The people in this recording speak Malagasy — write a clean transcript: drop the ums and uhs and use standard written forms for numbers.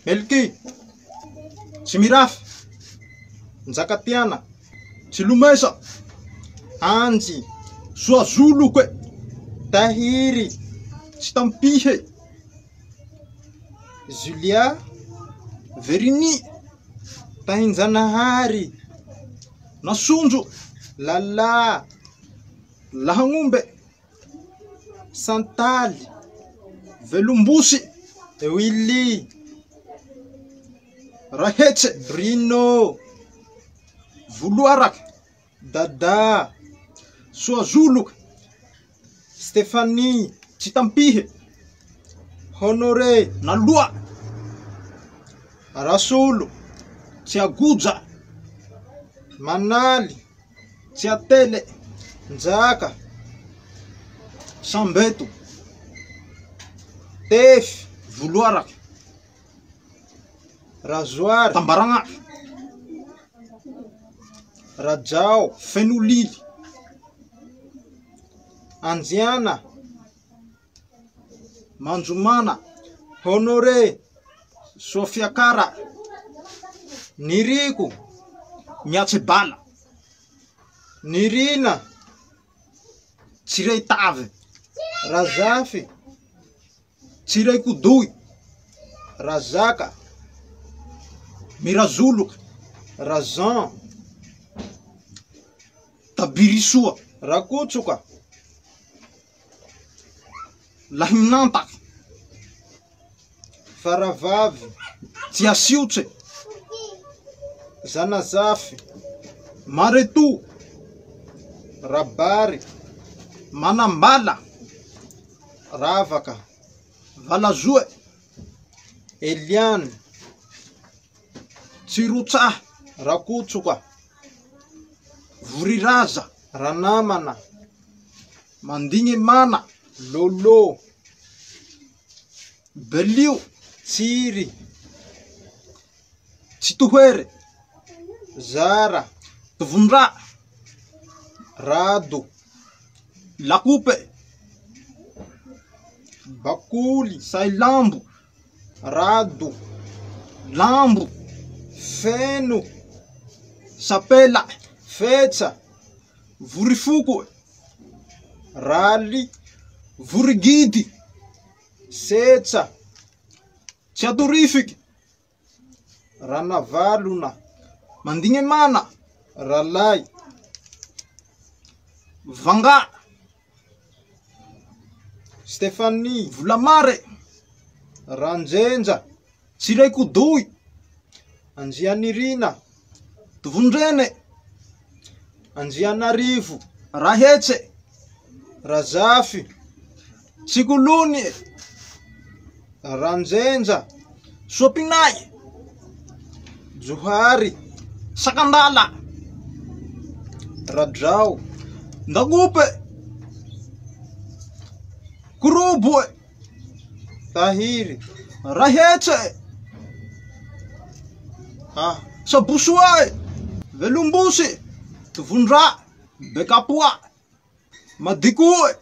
Melky, Tsimirafy, Njakatiana, Tsilomesa, Anjy, Soazoloke, Tahiry, Tsitampihe, Julia, Verini, Tahinjanahary, Nasonjo, Lala, Lahagnombe, Santaly, Velombosy, Willy, Rahetse, Bruno, Voloaraka, Dada, Soazoloka, Stéphanie, Tsitampihe, Honoré, Naloa, Rasolo, Tsiagoja, Manaly, Tsiatele, Njaka, Sambeto, Tefy, Voloaraka, Razoary, Tambaragna, Rajao, Fenolily, Anjiana, Manjomana, Honoré, Sofiakara, Niriko, Miatsibala, Nirina, Tsireitavy, Razafy, Tsireikodoy, Razaka, Mirazoloka, Razan, Tabirisoa, Rakotsoka, Lahinantaka, Faravavy, Tsiasiotse, Zanazafy, Mareto, Rabary, Manambala, Ravaka, Valazoe, Eliane, Tsirotsaha, Rakotsoka, Voriraza, Ranamana, Mandignemana, Lolo, Belio, Tsiry, Tsitohere, Zara, Tovondra, Rado, Lakope, Bakoly, Sailambo, Rado, Lambo, Feno, Sapela, Fetsa, Vorifoko, Raly, Vorigidy, Setsa, Tsiatorifiky, Ranavalona, Mandignemana, Ralay, Vanga, Stéphanie, Volamare, Ranjenja, Tsireikodoy, Andrianirina, Tovondrene, Andrianarivo, Rahetse, Razafy, Tsikolony, Ranjenja, Soapinay, Johary, Sakandala, Rajao, Ndagope, Koroboe, Tahiry, Rahetse, ah, Sabosoae, Velombosy, Tovondra, Bekapoa, Madikoe.